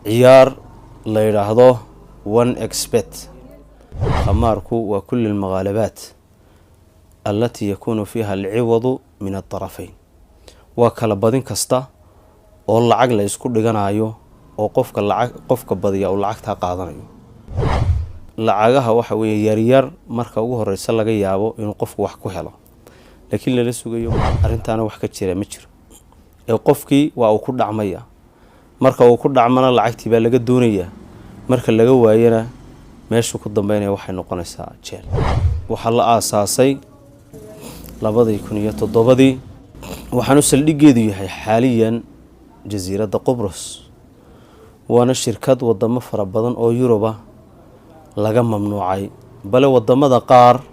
Ciyaar la yidhaahdo 1xBet. Khamaarku waa كل المغالبات التي يكون فيها العوض من الطرفين, waa kala badin kasta oo lacag la isku dhiganayo oo qofka lacag qofka badiya uu lacagtaa qaadanayo. Lacagaha waxa weeye yaryar marka ugu horeysa laga yaabo inuu qofku wax ku helo, laakiin lala sugayo. Arrintaana wax ka jira ma jiro ee qofkii waa uu ku dhacmaya. Marka uu ku dhacmana, lacagtii baa laga doonayaa. Marka laga waayana, meeshuu ku dambeynaya waxay noqonaysaa jeel. Waxaa la aasaasay 2007-dii, waxaanu saldhiggeedu yahay xaaliyan jasiiradda Qubros, waana shirkad wadamo fara badan oo Yuruba laga mamnuucay, bale wadamada qaar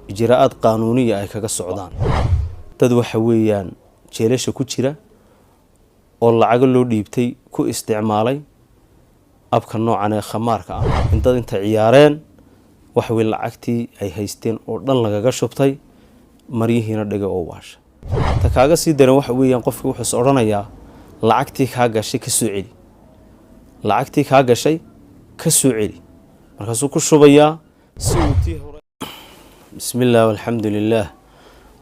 ijraa'aad qaanuuniya ay kaga socdaan. Dad waxa weeyaan jeelasha ku jira oo lacago loo dhiibtay ku isticmaalay abka noocan ee khamaarka ah, in dad intay ciyaareen waxawey lacagtii ay haysteen oo dhan lagaga shubtay, maryihiina dhigay oo waasha. Ta kaaga sii daran waxa weeyaan, qofkii wuxuu is odhanayaa lacagtii kaa gashay ka soo celi, lacagtii kaa gashay ka soo celi. Markaasuu ku shubayaa si uu tii hore. بسم الله والحمد لله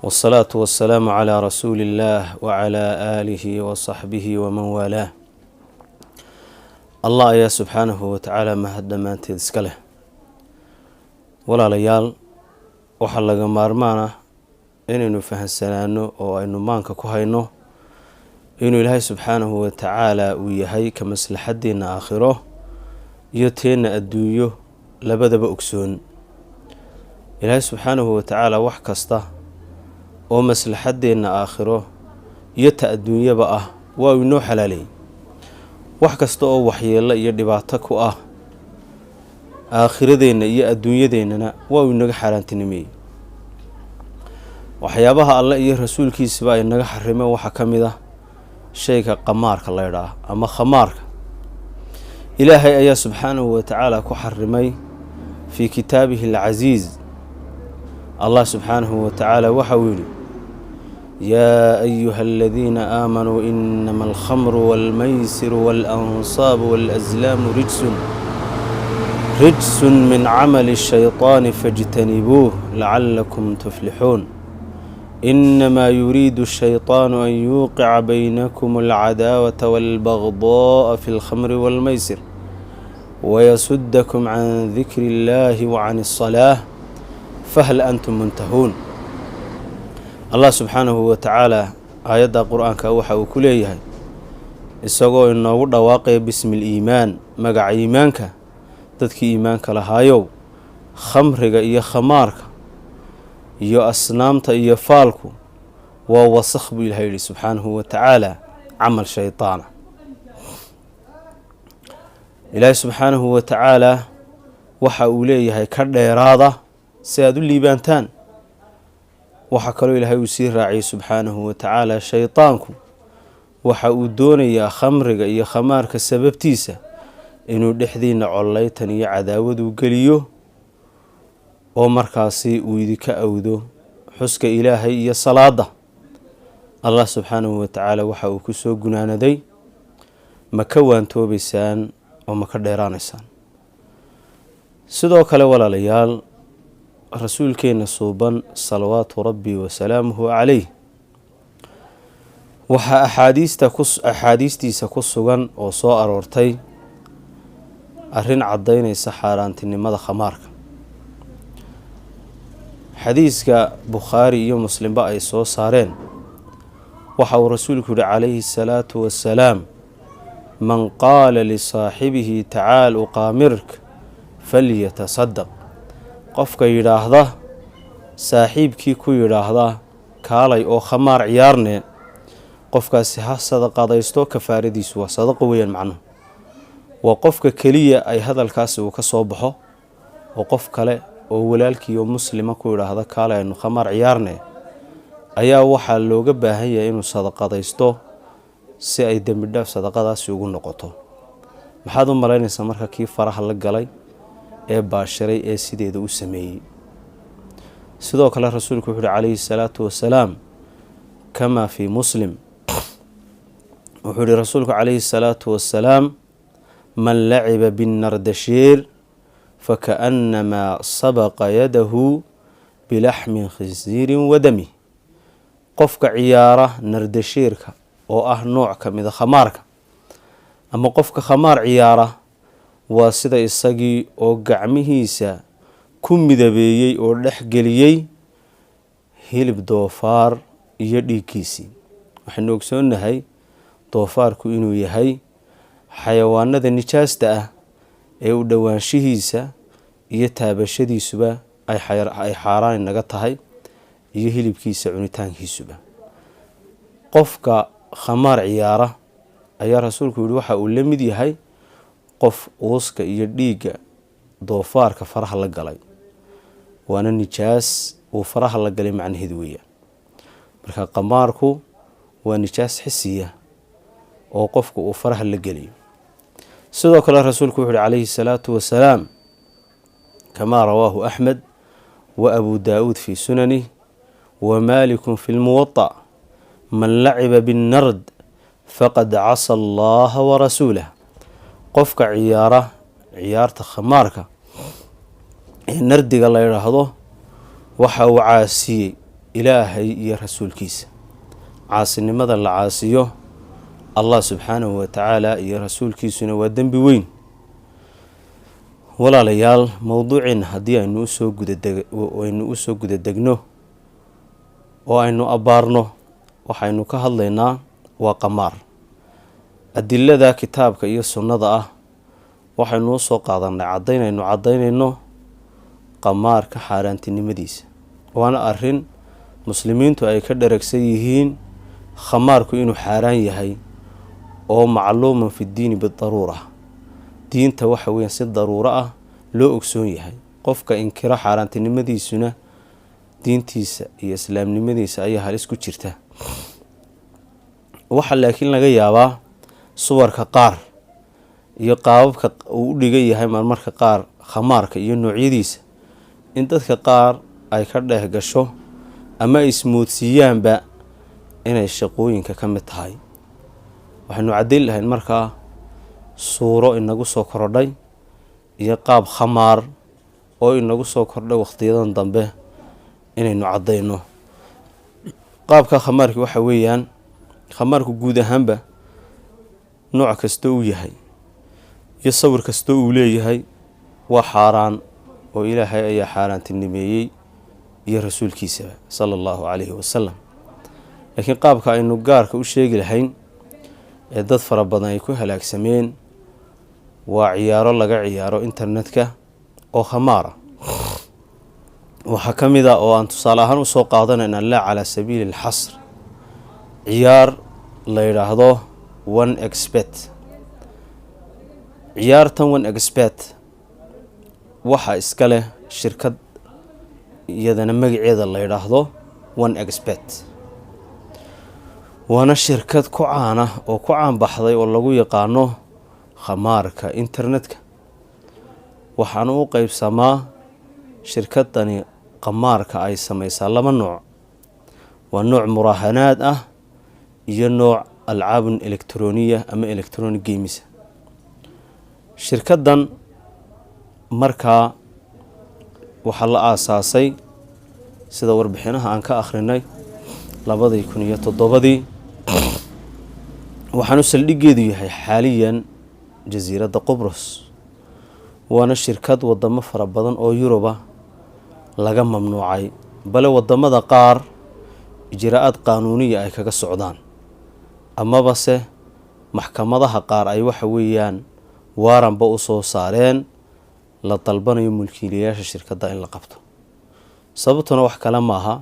والصلاة والسلام على رسول الله وعلى آله وصحبه ومن والاه. Allah ayaa subxaanahu watacaala mahad dhammaanteed iska leh. Walaalayaal, waxaa laga maarmaan ah inaynu fahansanaano oo aynu maanka ku hayno inuu Ilaahay subxaanahu watacaala uu yahay ka maslaxadeenna aakhiro iyo teenna adduunyo labadaba ogsoon. Ilaahay subxaanahu watacaala wax kasta oo maslaxadeenna aakhiro iyo ta adduunyaba ah waa uu inoo xalaaleeyey. Wax kasta oo waxyeello iyo dhibaato ku ah aakhiradeenna iyo adduunyadeennana waa uu inaga xaaraantinimeeyey. Waxyaabaha Alle iyo rasuulkiisaba ay naga xarimeen waxaa ka mid ah shayga qamaarka la ydhaah ama khamaarka. Ilaahay ayaa subxaanahu watacaala ku xarimay في كتابه العزيز. Allah subxaanahu watacaala waxa uu yidhi: يا أيها الذين آمنوا إنما الخمر والميسر والأنصاب والأزلام رجس من عمل الشيطان فاجتنبوه لعلكم تفلحون. إنما يريد الشيطان أن يوقع بينكم العداوة والبغضاء في الخمر والميسر ويصدكم عن ذكر الله وعن الصلاة فهل أنتم منتهون. Allah subxaanahu watacaala aayadda Qur-aanka waxa uu ku leeyahay, isagoo inoogu dhawaaqaya باسم الإيمان, magaca iimaanka: dadkii iimaanka lahaayow, khamriga iyo khamaarka iyo asnaamta iyo faalku waa wasakh, buu Ilahay yihi subxaanahu wa tacaala, camal shaytaana. Ilaahay subxaanahu wa tacaala waxa uu leeyahay: ka dheeraada si aada u liibaantaan. Waxaa kaloo Ilaahay uu sii raaciyey subxaanahu wa tacaala: shaydaanku waxa uu doonayaa khamriga iyo khamaarka sababtiisa inuu dhexdiina collaytan iyo cadaawaduu geliyo, oo markaasi uu idinka awdo xuska Ilaahay iyo salaada. Allah subxaanahu wa tacaala waxa uu kusoo gunaanaday: ma ka waantoobaysaan oo ma ka dheeraanaysaan? Sidoo kale, walaalayaal, rasuulkeenna suuban صلوات ربي وسلامه عليه waxaa axaadiistiisa ku sugan oo soo aroortay arrin caddaynaysa xaaraantinimada khamaarka. Xadiiska Bukhaari iyo Muslimba ay soo saareen waxa uu rasuulku yihi calayhi الsalaatu wassalaam: من قال لصاحبه تعال أقامرك فليتصدق. Qofka yidhaahda, saaxiibkii ku yidhaahda, "Kaalay oo khamaar ciyaarne," qofkaasi ha sadaqadaysto, kafaaradiisu waa sadaqo weeyaan. Macnuhu waa qofka keliya ay hadalkaasi uu ka soo baxo oo qof kale oo walaalkii oo muslima ku yidhaahda, "Kaalay aynu khamaar ciyaarne," ayaa waxaa looga baahan yahay inuu sadaqadaysto si ay dembi dhaaf sadaqadaasi ugu noqoto. Maxaad u malaynaysaa marka kii faraha la galay ee baashiray ee sideeda u sameeyey? Sidoo kale rasuulku wuxu uhi calayhi الsalaatu wasalaam, كما في مسلم, wuxuu yihi rasuulku calayhi الsalaatu wasalaam: Man laciba binnardashiir fakaannamaa sabaqa yadahu bilaxmin khinsiirin wa dami. Qofka ciyaara nardashiirka, oo ah nooc ka mida khamaarka, ama qofka khamaar ciyaara, waa sida isagii oo gacmihiisa ku midabeeyey oo dhexgeliyey hilib doofaar iyo dhiiggiisii. Waxaynu ogsoonnahay doofaarku inuu yahay xayawaanada nijaasta ah ee u dhowaanshihiisa iyo taabashadiisuba ay xaaraan inaga tahay, iyo hilibkiisa cunitaankiisuba. Qofka khamaar ciyaara ayaa Rasuulku yihi waxa uu la mid yahay qof uuska iyo dhiigga doofaarka faraha la galay, waana nijaas uu faraha la galay macnaheedu weeyaan. Marka qamaarku waa nijaas xisiya oo qofku uu faraha la geliyo. Sidoo kale Rasuulku wuxu uhi calayhi salaatu wasalaam, kamaa rawaahu Axmed wa Abu Daawuud fii sunanih wa Maalikun fi lmuwata: "Man laciba binnard faqad casa Allaha wa rasuulah." Qofka ciyaara ciyaarta khamaarka ee nardiga la yidhaahdo waxa uu caasiyey Ilaahay iyo Rasuulkiisa. Caasinimada la caasiyo Allah subxaanahu wa tacaala iyo Rasuulkiisuna waa dembi weyn. Walaalayaal, mowduuciina haddii aynu usoo gudadegno oo aynu abbaarno, waxaynu ka hadlaynaa waa qamaar. Adilada kitaabka iyo sunnada ah waxaynu usoo qaadanay caddaynaynu caddaynayno qamaarka xaaraantinimadiisa, waana arrin muslimiintu ay ka dharagsan yihiin khamaarku inuu xaaraan yahay, oo macluuman fi ddiini bidaruura, diinta waxa weeyaan si daruuro ah loo ogsoon yahay. Qofka inkiro xaaraantinimadiisuna diintiisa iyo islaamnimadiisa ayaa halis ku jirta. Waxaa laakiin laga yaabaa suwarka qaar iyo qaababka uu u dhigan yahay marmarka qaar khamaarka iyo noocyadiisa in dadka qaar ay ka dheeh gasho ama ay ismoodsiiyaanba inay shaqooyinka ka mid tahay. Waxaynu caddayn lahayn markaa suuro inagu soo korodhay iyo qaab khamaar oo inagu soo kordhay wakhtiyadan dambe inaynu caddayno. Qaabka khamaarki waxa weeyaan, khamaarku guud ahaanba nooc kasta uu yahay iyo sawir kasta uu leeyahay waa xaaraan, oo Ilaahay ayaa xaaraantinimeeyey iyo Rasuulkiisaba sala Allahu calayhi wasalam. Laakiin qaabka aynu gaarka u sheegi lahayn ee dad fara badan ay ku halaagsameen waa ciyaaro laga ciyaaro internetka oo khamaara. Waxaa ka mid a oo aan tusaale ahaan usoo qaadanayna, laa calaa sabiili alxasr, ciyaar la yidhaahdo One Xbet. Ciyaartan One Xbet waxaa iska leh shirkad iyadana magaceeda la yidhaahdo One Xbet, waana shirkad ku caana oo ku caanbaxday oo lagu yaqaano khamaarka internetka. Waxaana u qeybsamaa shirkadani khamaarka ay sameysaa laba nooc: waa nooc muraahanaad ah iyo nooc alcaabun electroniya ama electronic games. Shirkaddan markaa waxaa la aasaasay, sida warbixinaha aan ka akhrinay, 2007-dii, waxaanu saldhiggeedu yahay xaaliyan jasiiradda Qubros, waana shirkad wadamo fara badan oo Yuruba laga mamnuucay, bale wadamada qaar ijraa-aad qaanuuniya ay kaga socdaan, amabase maxkamadaha qaar ay waxa weeyaan waaranba u soo saareen la dalbanayo mulkiilayaasha shirkadda in la qabto. Sababtuna wax kale maaha,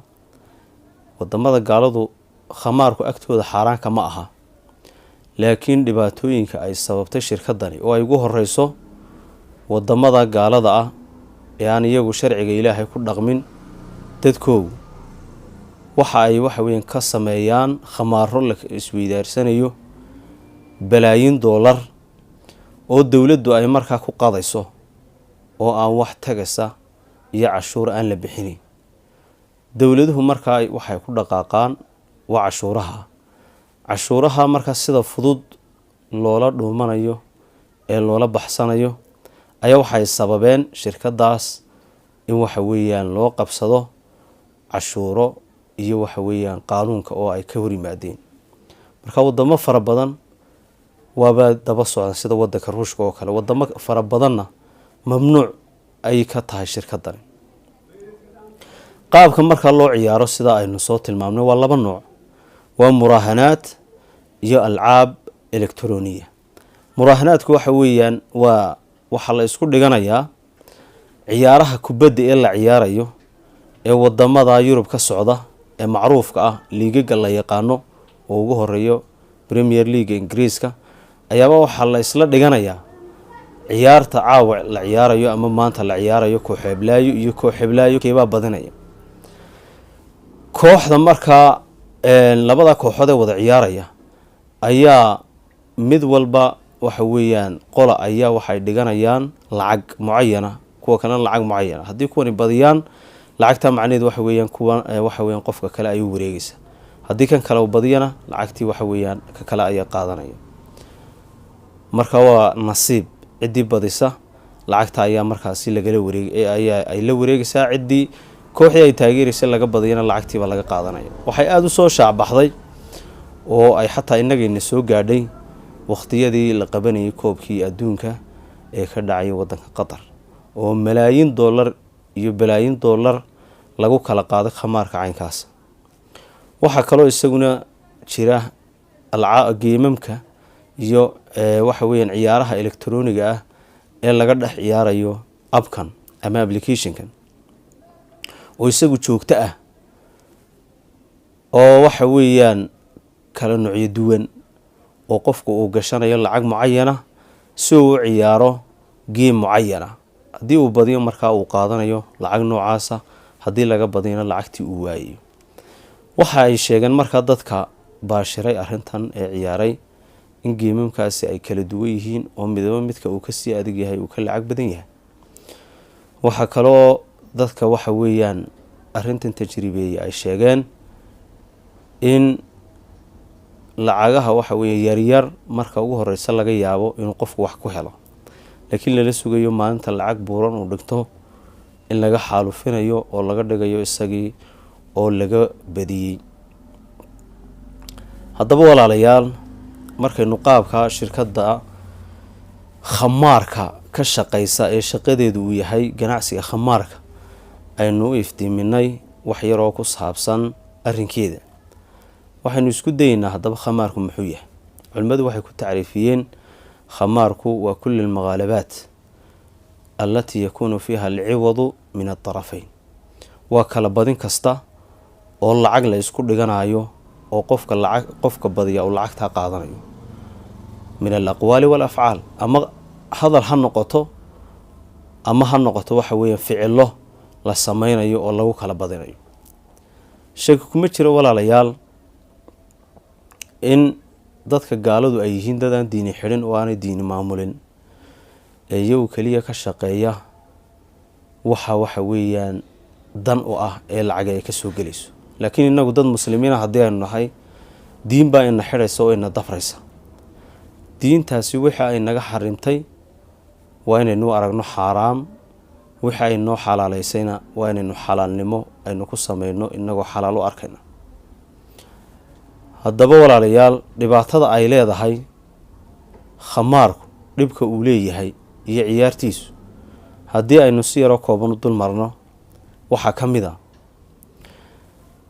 wadamada gaaladu khamaarku agtooda xaaraanka ma aha, laakiin dhibaatooyinka ay sababtay shirkadani oo ay ugu horeyso wadamada gaalada ah ee aan iyagu sharciga Ilaahay ku dhaqmin, dadkoogu waxa ay waxa weeyaan ka sameeyaan khamaaro la isweydaarsanayo balaayin doolar oo dowladdu ay markaa ku qadayso, oo aan wax tagasa iyo cashuur aan la bixinin. Dowladuhu markaa waxay ku dhaqaaqaan waa cashuuraha. Cashuuraha markaa sida fudud loola dhuumanayo Ee loola baxsanayo ayaa waxay sababeen shirkadaas in waxa weeyaan loo qabsado cashuuro iyo waxa weeyaan qaanuunka oo ay ka hor yimaadeen. Marka wadamo fara badan waaba daba socda, sida wadanka Ruushka oo kale. Wadamo fara badanna mamnuuc ay ka tahay shirkadani. Qaabka markaa loo ciyaaro, sida aynu soo tilmaamnay, waa laba nooc: waa muraahanaad iyo alcaab electroniya. Muraahanaadku waxa weeyaan waa waxaa la isku dhiganayaa ciyaaraha kubadda ee la ciyaarayo ee wadamada Yurub ka socda ee macruufka ah, liigaga la yaqaano oo ugu horeeyo Premier League Ingiriiska, ayaaba waxaa la isla dhiganayaa ciyaarta caawa la ciyaarayo ama maanta la ciyaarayo, koox heblaayo iyo koox heblaayo keebaa badinaya. Kooxda markaa labada kooxood ee wada ciyaaraya ayaa mid walba waxa weeyaan qola ayaa waxay dhiganayaan lacag mucayana, kuwa kalena lacag mucayana. Haddii kuwani badiyaan, lacagtaa macnaheedu waxa weeyaan kuwa waxa weeyaan qofka kale ayuu wareegeysa. Haddii kan kale u badiyana, lacagtii waxa weeyaan ka kale ayaa qaadanaya. Marka waa nasiib, ciddii badisa lacagta ayaa markaasi lagala wareeg ayaa ay la wareegaysaa, ciddii kooxdii ay taageeraysa laga badiyana lacagtiiba laga qaadanaya. Waxay aada u soo shaacbaxday oo ay xataa innagayna soo gaadhay waqtiyadii la qabanayay koobkii adduunka ee ka dhacay wadanka Qatar, oo malaayiin dollar iyo balaayiin dollar lagu kala qaaday khamaarka caynkaas. Waxaa kaloo isaguna jira geemamka iyo waxa weeyaan ciyaaraha electroniga ah ee laga dhex ciyaarayo appkan ama applicationkan, oo isagu joogto ah oo waxa weeyaan kala noocyo duwan, oo qofku uu gashanayo lacag mucayana si uu u ciyaaro game mucayana. Haddii uu badiyo, markaa uu qaadanayo lacag noocaasa, haddii laga badiyana lacagtii uu waayayo. Waxa ay sheegeen markaa dadka baashiray arrintan ee ciyaaray in geemamkaasi ay kala duwan yihiin, oo midaba midka uu kasii adag yahay uu ka lacag badan yahay. Waxaa kaloo dadka waxa weeyaan arrintan tajribeeyey ay sheegeen in lacagaha waxa weeye yaryar marka ugu horeysa laga yaabo inuu qofku wax ku helo, laakiin lala sugayo maalinta lacag buuran uu dhigto in laga xaalufinayo oo laga dhigayo isagii oo laga badiyey. Haddaba walaalayaal, markaynu qaabka shirkadda khamaarka ka shaqeysa ee shaqadeedu uu yahay ganacsiga khamaarka aynu u iftiiminay wax yaroo ku saabsan arrinkeeda, waxaynu isku dayeynaa haddaba khamaarku muxuu yahay. Culimmadu waxay ku tacriifiyeen khamaarku waa كل المغالبات التي يكون فيها العوض من الطرفين. Waa kala badin kasta oo lacag la isku dhiganayo, oo qofka lacag qofka badiya uu lacagtaa qaadanayo, من الأقوال والأفعال, ama hadal ha noqoto ama ha noqoto waxa weeya ficilo la sameynayo oo lagu kala badinayo. Shaki kuma jiro, walaalayaal, in dadka gaaladu ay yihiin dad aan diini xidhin oo aanay diini maamulin, ee iyagu keliya ka shaqeeya waxa weeyaan dan u ah ee lacag ay kasoo gelayso. Laakiin inagu dad muslimiina haddii aynu nahay, diin baa ina xidhaysa oo ina dafraysa. Diintaasi wixii ay naga xarimtay waa inaynu aragno xaaraam, wixii ay noo xalaaleysayna waa inaynu xalaalnimo aynu ku sameyno inagoo xalaal u arkayna. Haddaba walaalayaal, dhibaatada ay leedahay khamaarku, dhibka uu leeyahay iyo ciyaartiisu, haddii aynu si yaroo kooban u dul marno, waxaa ka mid a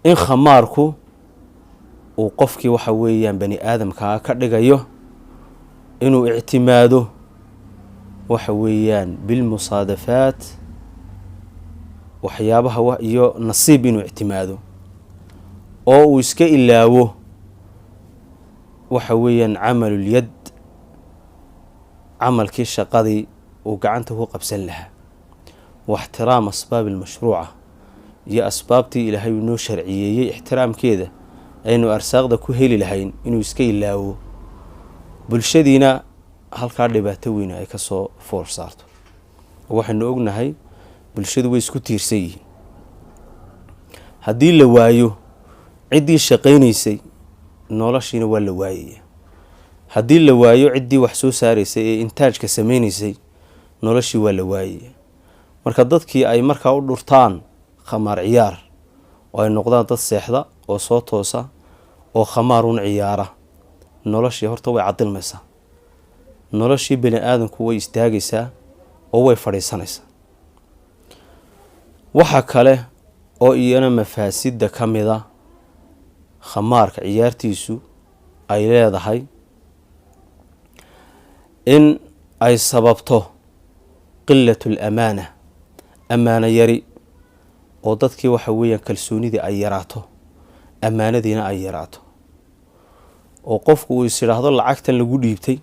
in khamaarku uu qofkii waxa weeyaan bani aadamkaa ka dhigayo inuu ictimaado waxa weeyaan بالمصادفات, waxyaabaha iyo nasiib inuu ictimaado, oo uu iska ilaawo waxa weeyaan عمل اليد, camalkii shaqadii uu gacanta ku qabsan lahaa, واحترام أسباب المشروعة, iyo asbaabtii Ilaahay uu noo sharciyeeyey ixtiraamkeeda aynu arsaaqda ku heli lahayn inuu iska ilaawo. Bulshadiina halkaa dhibaato weyn ay kasoo foor saarto. Waxaynu ognahay bulshadu way isku tiirsan yihiin. Haddii la waayo ciddii shaqaynaysay, noloshiina waa la waayaya. Haddii la waayo ciddii wax soo saaraysay ee intaajka sameynaysay, noloshii waa la waayaya. Marka dadkii ay markaa u dhurtaan khamaar ciyaar oo ay noqdaan dad seexda oo soo toosa oo khamaarun ciyaara, noloshii horta way cadilmaysaa, noloshii bani aadamku way istaagaysaa oo way fadhiisanaysaa. Waxaa kale oo iyana mafaasidda ka mida khamaarka ciyaartiisu ay leedahay in ay sababto qilatul amaana, ammaano yari, oo dadkii waxa weeyaan kalsoonidii ay yaraato, ammaanadiina ay yaraato, oo qofku uu is idhaahdo lacagtan lagu dhiibtay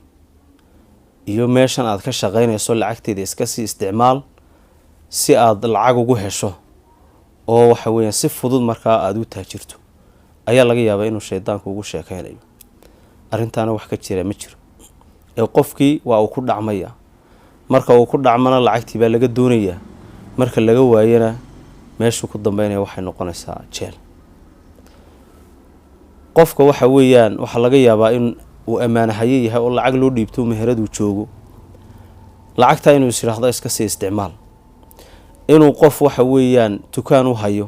iyo meeshan aad ka shaqaynayso lacagteeda iska sii isticmaal si aada lacag ugu hesho, oo waxa weeyaan si fudud markaa aada u taajirto, ayaa laga yaabaa inuu shaydaanku ugu sheekeynayo. Arrintaana wax ka jira ma jiro, ee qofkii waa uu ku dhacmaya. Marka uu ku dhacmana lacagtii baa laga doonayaa, marka laga waayana meeshuu ku dambeynaya waxay noqonaysaa jeel. Qofka waxa weeyaan waxaa laga yaabaa in uu ammaanahaye yahay oo lacag loo dhiibto meheraduu joogo, lacagtaa inuu is idhaahdo iska sii isticmaal, inuu qof waxa weeyaan dukaan u hayo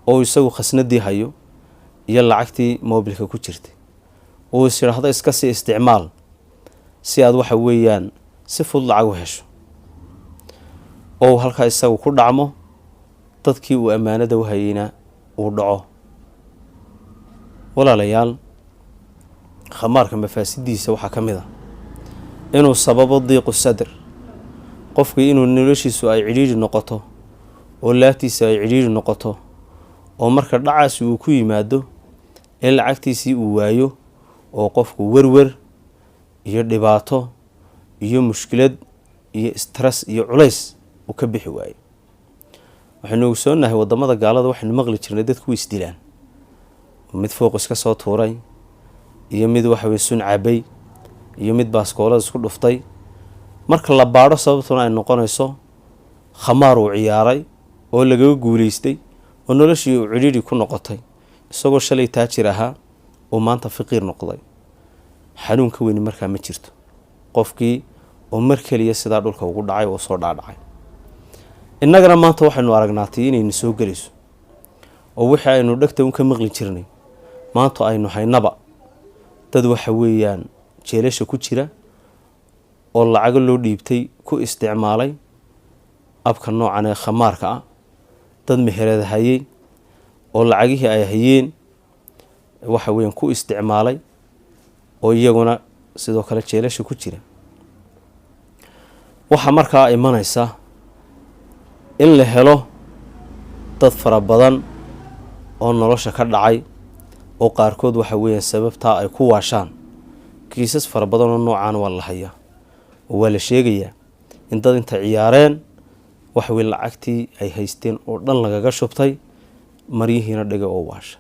oo isagu khasnadii hayo iyo lacagtii moobilka ku jirtay uu is idhaahdo iska sii isticmaal si aad waxa weeyaan si fudud lacag u hesho, oo halkaa isagu ku dhacmo, dadkii uu ammaanada u hayeyna uu dhaco. Walaalayaal, khamaarka mafaasidiisa waxaa ka mid a inuu sababo diiqu sadr, qofkii inuu noloshiisu ay cidhiidhi noqoto oo laabtiisa ay cidhiidhi noqoto, oo marka dhacaasi uu ku yimaado in lacagtiisii uu waayo, oo qofku werwer iyo dhibaato iyo mushkilad iyo stress iyo culays uu ka bixi waayo. Waxaynu ogsoonnahay wadamada gaalada waxaynu maqli jirnay dadku way isdilaan, mid fooq iska soo tuuray iyo mid waxaweye sun cabay iyo mid baaskoolada isku dhuftay. Marka la baadho sababtuna ay noqonayso khamaar uu ciyaaray oo lagaga guuleystay oo noloshii uu cidhiidhi ku noqotay, isagoo shalay taajir ahaa oo maanta faqiir noqday. Xanuun ka weyni markaa ma jirto qofkii oo mar keliya sidaa dhulka ugu dhacay oo soo dhaadhacay. Innagana maanta waxaynu aragnaatay inayna soo gelayso oo wixii aynu dhegta un ka maqli jirnay maanta aynu haynaba dad waxa weeyaan jeelasha ku jira oo lacago loo dhiibtay ku isticmaalay abka noocan ee khamaarka ah, dad meherada hayey oo lacagihii ay hayeen waxa weeyaan ku isticmaalay oo iyaguna sidoo kale jeelasha ku jira. Waxaa markaa imanaysa in la helo dad fara badan oo nolosha ka dhacay oo qaarkood waxa weeyaan sababtaa ay ku waashaan. Kiisas fara badan oo noocaan waa la hayaa oo waa la sheegayaa in dad inta ciyaareen waxa weye lacagtii ay haysteen oo dhan lagaga shubtay, maryihiina dhigay oo waasha,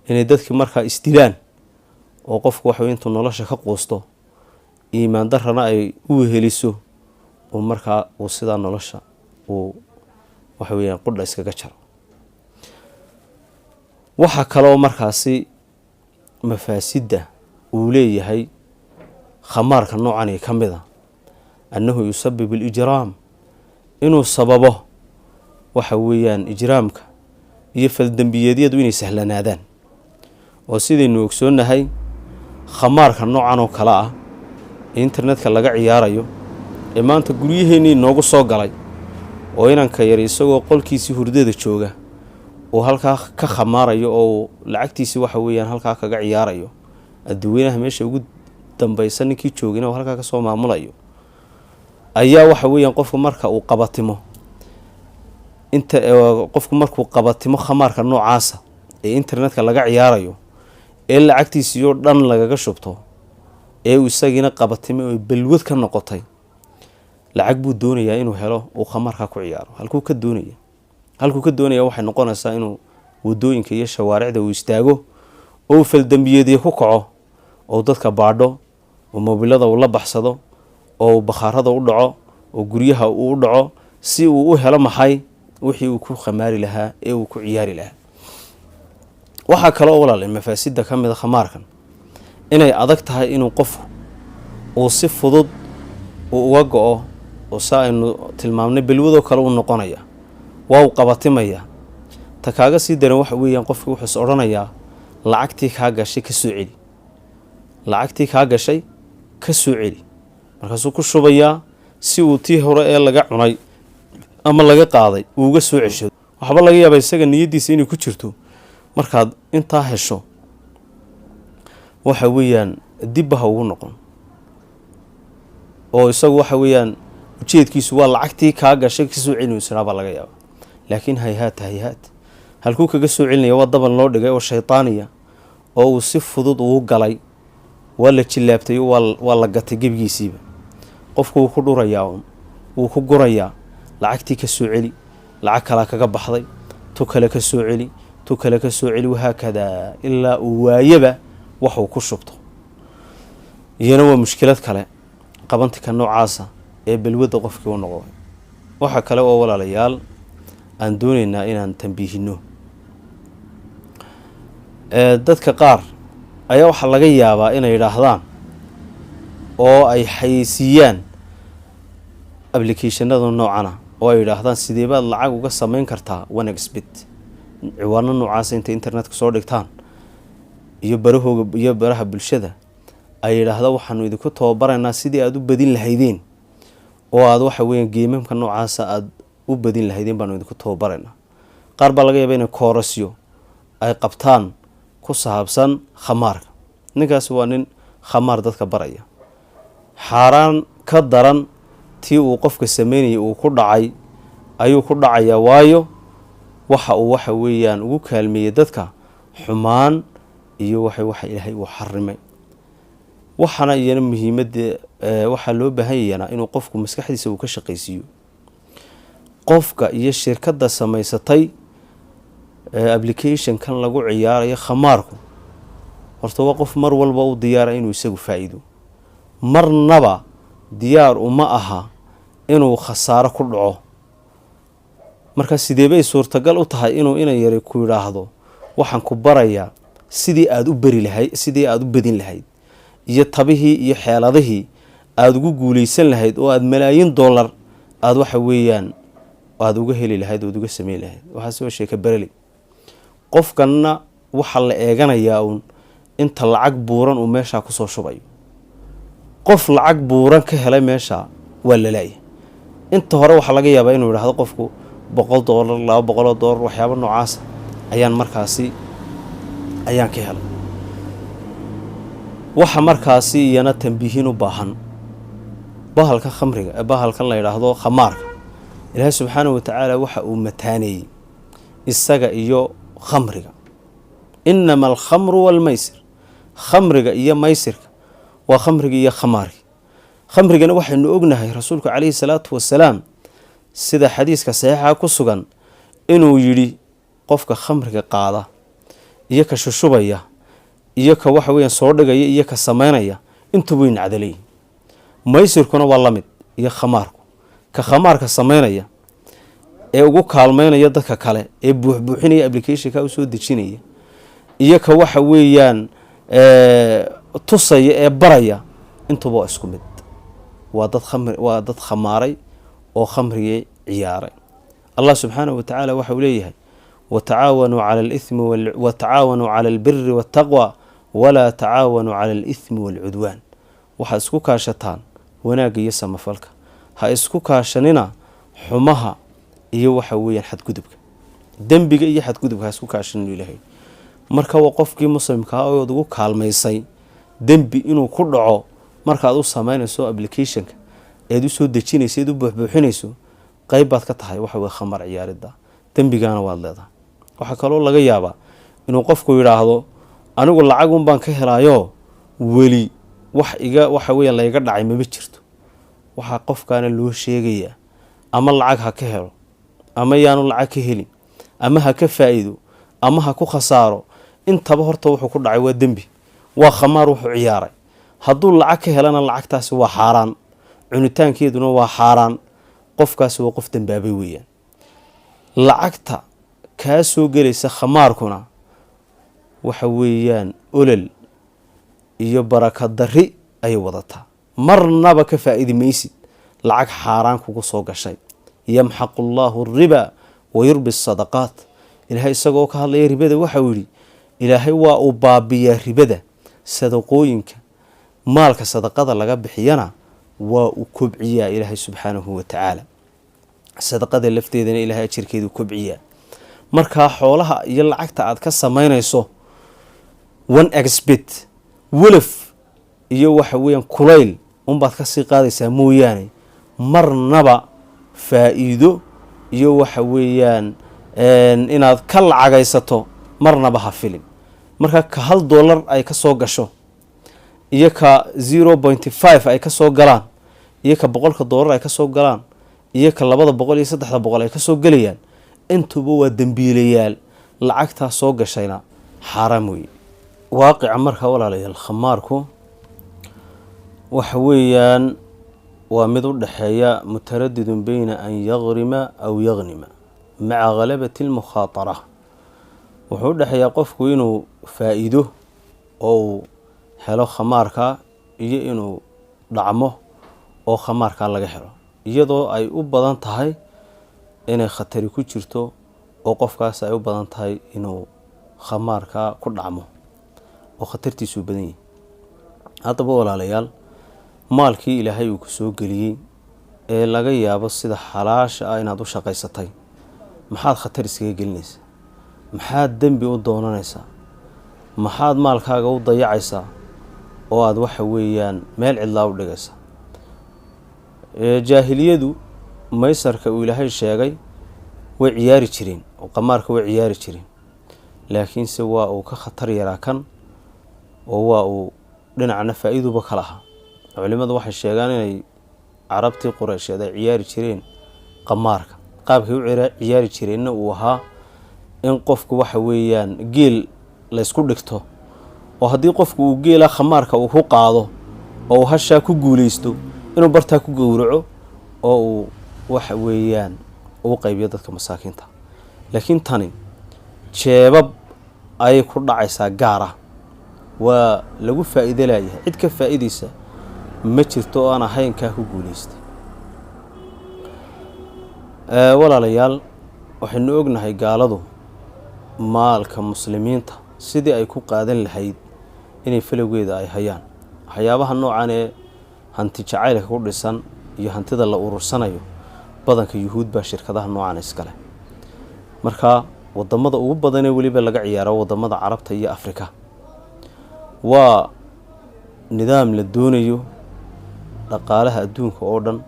inay dadkii markaa isdilaan oo qofku waxa weye intuu nolosha ka quusto, iimaan darana ay u weheliso, uu markaa uu sidaa nolosha uu waxa weeyaan qudha iskaga jaro. Waxaa kaloo markaasi mafaasidda uu leeyahay khamaarka noocani ka mid a annahu yusabibu alijraam, inuu sababo waxa weeyaan ijraamka iyo faldembiyeedyadu inay sahlanaadaan. Oo sidaynu ogsoonnahay khamaarka noocan oo kale ah ee internetka laga ciyaarayo ee maanta guryaheennii noogu soo galay, oo inanka yar isagoo qolkiisii hurdada jooga uu halkaa ka khamaarayo oo uu lacagtiisii waxa weeyaan halkaa kaga ciyaarayo, adduweynaha meesha ugu dambaysa ninkii joogina uu halkaa kasoo maamulayo, ayaa waxa weeyaan qofku marka uu qabatimo inta qofku markuu qabatimo khamaarka noocaasa ee internetka laga ciyaarayo ee lacagtiisii oo dhan lagaga shubto ee uu isagiina qabatimo oo balwad ka noqotay, lacag buu doonayaa inuu helo uu khamaarkaa ku ciyaaro. Halkuu ka doonaya? Halkuu ka doonaya waxay noqonaysaa inuu wadooyinka iyo shawaaricda uu istaago oo uu faldembiyeedyo ku kaco, oo dadka baadho, oo moobilada uu la baxsado, oo uu bakhaarada u dhaco, oo guryaha uu u dhaco, si uu u helo maxay wixii uu ku khamaari lahaa ee uu ku ciyaari lahaa. Waxaa kale oo walaal mafaasida ka mid a khamaarkan Inay adag tahay inuu qofku uu si fudud uu uga go-o, oo saa aynu tilmaamnay balwadoo kale uu noqonaya, waa uu qabatimaya. Ta kaaga sii daran waxa weeyaan, qofkii wuxuu is odhanayaa lacagtii kaa gashay ka soo celi, lacagtii kaa gashay ka soo celi. Markaasuu ku shubayaa si uu tii hore ee laga cunay ama laga qaaday uu uga soo ceshado. Waxba laga yaabaa isaga niyaddiisa inay ku jirto markaad intaa hesho, waxa weeyaan, dibba ha ugu noqon, oo isagu waxa weeyaan ujeedkiisu waa lacagtii kaa gashay kasoo celinaysanaa baa laga yaaba. Laakiin hayhaata hayhaat, halkuu kaga soo celinaya? Waa daban loo dhigay oo shaydaaniya oo uu si fudud ugu galay. Waa la jillaabtay, waa la gatay gebigiisiiba. Qofku wuu ku dhurayaa un, wuu ku gurayaa lacagtii ka soo celi, lacag kalaa kaga baxday, tu kale ka soo celi, tu kale ka soo celi, wahaakadaa ilaa uu waayaba waxuu ku shubto. Iyana waa mushkilad kale, qabantika noocaasa ee balwadda qofkii u noqday. Waxaa kale oo, walaalayaal, aan doonaynaa inaan tambiihino: dadka qaar ayaa waxaa laga yaabaa inay yidhaahdaan oo ay xayeysiiyaan applicationada noocana, oo ay yidhaahdaan sidee baad lacag uga sameyn kartaa 1xBet? Ciwaano noocaasa intay internetka soo dhigtaan iyo barahooga iyo baraha bulshada, ay yidhaahda waxaanu idinku tababaraynaa sidii aada u badin lahaydeen, oo aada waxa weeyaan gamemka noocaasa aada u badin lahaydeen baanu idinku tababaraynaa. Qaar baa laga yaaba inay koorasyo ay qabtaan ku saabsan khamaarka. Ninkaasi waa nin khamaar dadka baraya. Xaaraan ka daran tii uu qofka sameynayay uu ku dhacay ayuu ku dhacayaa, waayo waxa uu waxa weeyaan ugu kaalmeeyey dadka xumaan iyo waxa Ilaahay uu xarimay. Waxaana iyana muhiimadda waxaa loo baahan yayanaa inuu qofku maskaxdiisa uu ka shaqaysiiyo. Qofka iyo shirkadda samaysatay applicationkan lagu ciyaarayo khamaarku horta waa qof mar walba u diyaara inuu isagu faa-iido, marnaba diyaar uma aha inuu khasaaro ku dhaco. Marka sidee bay suurtagal u tahay inuu ina yari ku yidhaahdo waxaan ku barayaa sidii aada u beri lahayd, sidii aada u badin lahayd, iyo tabihii iyo xeeladihii aada ugu guuleysan lahayd, oo aada malaayiin dollar aada waxa weeyaan aada uga heli lahayd ood uga sameyn lahayd? Waxaase waa sheeka bereley. Qofkanna waxaa la eeganayaa uun inta lacag buuran uu meeshaa kusoo shubayo. Qof lacag buuran ka helay meesha waa lalaaya. Inta hore waxaa laga yaabaa inuu yidhahdo qofku $100, $200, waxyaaba noocaasa ayaan markaasi ayaan ka helay. Waxa markaasi iyana tambiihin u baahan bahalka khamriga, bahalkan la yidhaahdo khamaarka. Ilaahay subxaanahu watacaala waxa uu mataaneeyey isaga iyo khamriga: "Inama alkhamru waalmaysir." Khamriga iyo maysirka waa khamriga iyo khamaarki. Khamrigana waxaynu ognahay rasuulku calayhi salaatu wasalaam, sida xadiiska saxiixa ku sugan, inuu yidhi qofka khamriga qaada iyo ka shushubaya iyo ka waxa weeyaan soo dhigaya iyo ka sameynaya intuba way nacdalayihin. Maysirkuna waa la mid iyo khamaarku. Ka khamaarka sameynaya ee ugu kaalmeynaya dadka kale ee buuxbuuxinaya, applicationka usoo dejinaya, iyo ka waxa weeyaan tusaya ee baraya, intuba waa isku mid. Waa dad khamri, waa dad khamaaray oo khamrigii ciyaaray. Allah subxaanahu watacaala waxa uu leeyahay: "Watacaawanuu cala alithmi, watacaawanuu cala albiri waltaqwa, walaa tacaawanuu cala alithmi waalcudwaan." Waxaad isku kaashataan wanaagga iyo samafalka, ha isku kaashanina xumaha iyo waxa weeyaan xadgudubka, dembiga iyo xadgudubka ha isku kaashaninu Ilaahay. Marka waa qofkii muslimkaa ood ugu kaalmaysay dembi inuu ku dhaco markaad u sameynayso applicationka eed usoo dejinayso, eed u buuxbuuxinayso, qeyb baad ka tahay waxa weye khamar ciyaaridda, dembigaana waad leedahay. Waxaa kaloo laga yaabaa inuu qofku yidhaahdo anigu lacagun baan ka helaayo, weli wax iga waxa weya layga dhacay mama jirto. Waxaa qofkaana loo sheegayaa, ama lacag ha ka helo ama yaanu lacag ka helin, ama ha ka faa-iido ama ha ku khasaaro, intaba horta wuxuu ku dhacay waa dembi, waa khamaar wuxuu ciyaaray. Hadduu lacag ka helana lacagtaasi waa xaaraan, cunitaankeeduna waa xaaraan. Qofkaasi waa qof dembaabay weeyaan. Lacagta kaa soo gelaysa khamaarkuna waxa weeyaan olol. Iyo baraka dari ayay wadataa. Marnaba ka faa-idi maysid lacag xaaraan kugu soo gashay. Yamxaqu allaahu ariba wa yurbi sadaqaat. Ilaahay isagoo ka hadlaya ribada waxau yidhi, Ilaahay waa uu baabiyaa ribada, sadaqooyinka, maalka sadaqada laga bixiyana waa uu kobciyaa Ilaahay subxaanahu watacaala. Sadaqada lafteedana Ilahay ajirkeedu kobciyaa. Markaa xoolaha iyo lacagta aad ka samaynayso 1xBet, welaf iyo waxa weeyaan kulayl unbaad kasii qaadaysaa mooyaane, marnaba faa-iido iyo waxa weeyaan inaad ka lacagaysato marnaba ha filin. Marka ka $1 ay ka soo gasho iyo ka 0.5 ay ka soo galaan iyo ka $100 ay ka soo galaan iyo ka 200 iyo 300 ay kasoo gelayaan, intuba waa dembiilayaal. Lacagtaa soo gashayna xaaraam weeye. Waaqica marka, walaalayaal, khamaarku waxa weeyaan waa mid u dhexeeya mutaradidun beyna an yaqrima aw yaqnima maca ghalabati almukhaatara. Wuxuu u dhexeeyaa qofku inuu faa-iido oo uu helo khamaarka iyo inuu dhacmo oo khamaarkaa laga helo, iyadoo ay u badan tahay inay khatari ku jirto oo qofkaas ay u badan tahay inuu khamaarkaa ku dhacmo oo khatartiisuu badan yahay. Haddaba walaalayaal, maalkii Ilaahay uu ku soo geliyey ee laga yaabo sida xalaasha ah inaad u shaqaysatay, maxaad khatar iskaga gelinaysaa? Maxaad dembi u doonanaysaa? Maxaad maalkaaga u dayacaysaa oo aada waxa weeyaan meel cidlaa u dhigaysaa? Jaahiliyadu maysarka uu Ilaahay sheegay way ciyaari jireen oo qamaarka way ciyaari jireen, laakiinse waa uu ka khatar yaraa kan oo waa uu dhinacna faa-iiduba ka lahaa. Culimadu waxay sheegaan inay Carabtii Qureysheed ay ciyaari jireen qamaarka. Qaabkay u ciyaari jireenna uu ahaa in qofku waxa weeyaan geel laysku dhigto, oo haddii qofku uu geela khamaarka uu ku qaado oo uu hashaa ku guuleysto, inuu bartaa ku gowraco oo uu waxa weeyaan uu qaybiyo dadka masaakiinta. Laakiin tani jeebab ayay ku dhacaysaa gaar ah, waa lagu faa'iido laayahay. Cid ka faa'iideysa ma jirto oo aan ahayn kaa ku guuleystay. Walaalayaal, waxaynu ognahay gaaladu maalka muslimiinta sidii ay ku qaadan lahayd inay falowgeeda ay hayaan. Waxyaabaha noocan ee hanti jacaylka ku dhisan iyo hantida la urursanayo, badanka Yuhuud baa shirkadaha noocan iskale. Marka wadamada ugu badanee weliba laga ciyaaro wadamada Carabta iyo Afrika. Waa nidaam la doonayo dhaqaalaha adduunka oo dhan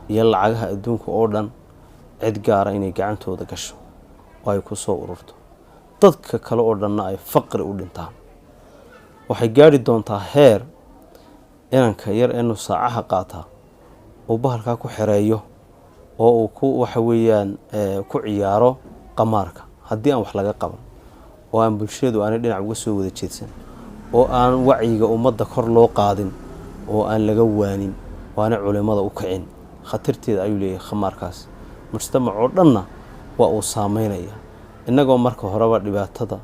iyo lacagaha adduunka oo dhan cid gaara inay gacantooda gasho oo ay ku soo ururto, dadka kale oo dhanna ay faqri u dhintaan. Waxay gaadhi doontaa heer inanka yar ee nusaacaha qaataa uu bahalkaa ku xereeyo oo uu ku waxa weeyaan ku ciyaaro qamaarka, haddii aan wax laga qaban oo aan bulshadu aanay dhinac uga soo wada jeedsan oo aan wacyiga ummadda kor loo qaadin oo aan laga waanin oo aanay culimada u kicin. Khatarteeda ayuu leeyahay khamaarkaas, mujtamac oo dhanna waa uu saameynaya. Innagoo marka horeba dhibaatada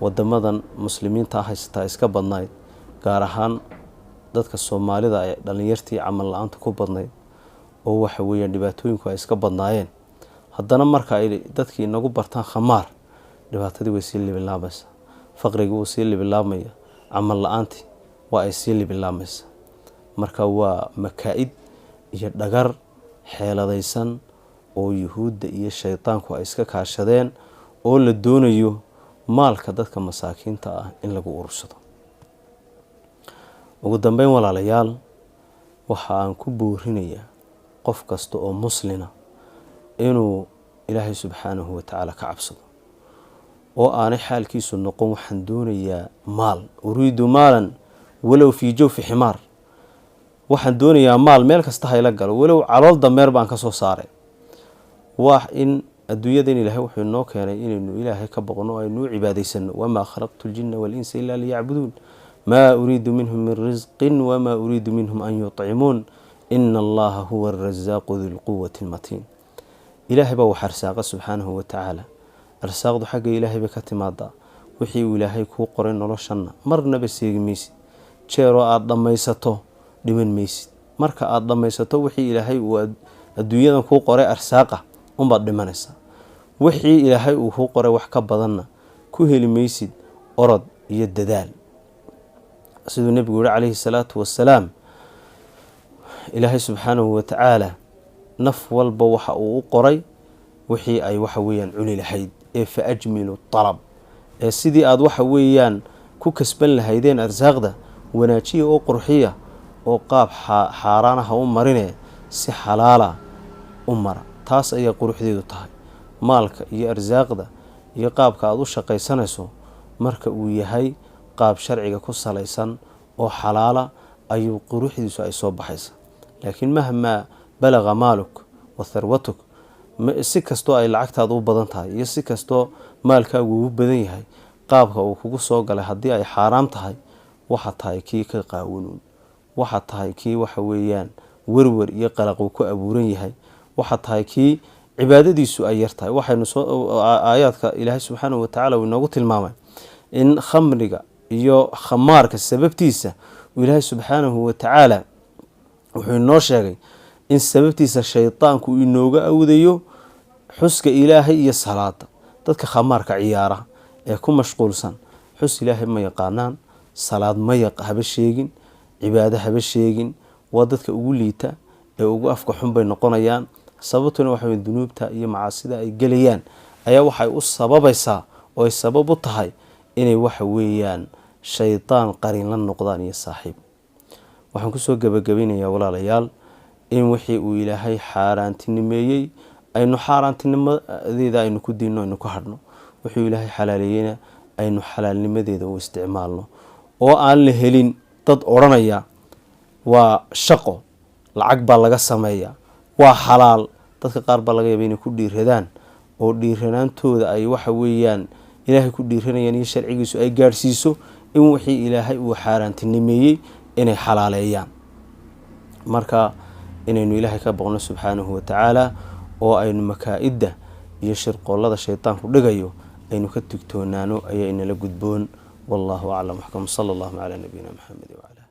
wadamadan muslimiinta haysataa iska badnayd, gaar ahaan dadka Soomaalida ee dhalinyartii camal la-aanta ku badnayd oo waxa weeyaan dhibaatooyinku ay iska badnaayeen, haddana marka ay dadkii inagu bartaan khamaar, dhibaatadii way sii libilaabaysaa, faqrigii wuu sii libilaabmaya, camal la-aantii waa ay sii libilaabaysaa. Marka waa makaa-id iyo dhagar xeeladaysan oo Yuhuudda iyo shaydaanku ay iska kaashadeen oo la doonayo maalka dadka masaakiinta ah in lagu urursado. Ugu dambeyn, walaalayaal, waxa aan ku boorinayaa qof kasta oo muslina inuu Ilaahay subxaanahu watacaala ka cabsado oo aanay xaalkiisu noqon "waxaan doonayaa maal", "uriidu maalan walow fii jawfi ximaar", waxaan doonayaa maal meel kasta hayla galo, walow calool dameer baan ka soo saaray. Waa in adduunyadan Ilaahay wuxuu inoo keenay inaynu Ilaahay ka boqno, aynu u cibaadaysano. Wamaa khalaqtu ljina walinsa ilaa liyacbuduun, maa uriidu minhum min risqin wamaa uriidu minhum an yuطcimuun, ina Allaha huwa arasaaqu du lquwati almatiin. Ilaahay baa wax arsaaqa subxaanahu watacaala. Arsaaqdu xagga Ilaahay bay ka timaadaa. Wixii uu Ilaahay kuu qoray noloshanna marnaba seegi maysid. Jeeroo aada dhammaysato dhiman maysid. Marka aada dhammaysato wixii Ilaahay uu adduunyadan kuu qoray arsaaqa unbaad dhimanaysaa. Wixii Ilaahay uu kuu qoray wax ka badanna ku heli maysid orod iyo dadaal. Siduu Nebigu yihi calayhi salaatu wasalaam, Ilaahay subxaanahu watacaala naf walba waxa uu u qoray wixii ay waxa weeyaan cuni lahayd, ee fa ajmilu talab, ee sidii aada waxa weeyaan ku kasban lahaydeen arsaaqda wanaajiya oo qurxiya, oo qaab xaaraanaha u marine si xalaala u mara. Taas ayaa quruxdeedu tahay. Maalka iyo arsaaqda iyo qaabka aada u shaqaysanayso marka uu yahay qaab sharciga ku salaysan oo xalaala ayuu quruxdiisu ay soo baxaysa. Laakiin mahmaa balaga maaluk wa tharwatuk, si kastoo ay lacagtaada u badan tahay iyo si kastoo maalkaagu ugu badan yahay, qaabka uu kugu soo galay haddii ay xaaraam tahay, waxaa tahay kii ka qaawanuun, waxaa tahay kii waxa weeyaan werwer iyo qalaq uu ku abuuran yahay, waxaa tahay kii cibaadadiisu ay yar tahay. Waxaynu soo aayaadka Ilaahay subxaanahu watacaala uu inoogu tilmaamay in khamriga iyo khamaarka sababtiisa uu Ilaahay subxaanahu watacaala wuxuu inoo sheegay in sababtiisa shaydaanku uu inooga awdayo xuska Ilaahay iyo salaada. Dadka khamaarka ciyaara ee ku mashquulsan xus Ilaahay ma yaqaanaan, salaad ma haba sheegin, cibaado haba sheegin. Waa dadka ugu liita ee ugu afka xun bay noqonayaan. Sababtuna waxa wey dunuubta iyo macaasida ay gelayaan ayaa waxay u sababaysaa oo ay sabab u tahay inay waxa weeyaan shaydaan qarin la noqdaan iyo saaxiib. Waxaan kusoo gebagabaynayaa, walaalayaal, in wixii uu Ilaahay xaaraantinimeeyey aynu xaaraantinimadeeda aynu ku diinno, aynu ku hadhno. Wuxuu Ilaahay xalaaleeyeyna aynu xalaalnimadeeda u isticmaalno, oo aan la helin dad odhanaya waa shaqo, lacag baa laga sameeyaa, waa xalaal. Dadka qaar baa laga yaaba inay ku dhiiradaan, oo dhiiranaantooda ay waxa weeyaan Ilaahay ku dhiiranayaan iyo sharcigiisu ay gaadhsiiso in wixii Ilaahay uu xaaraantinimeeyey inay xalaaleeyaan. Marka inaynu Ilaahay ka boqno subxaanahu watacaala, oo aynu makaa-idda iyo shirqoollada shaydaanku dhigayo aynu ka tugtoonaano ayaa inala gudboon. Wallahu aclam axkam. Sala allahu calaa nabiyina Maxamed wacala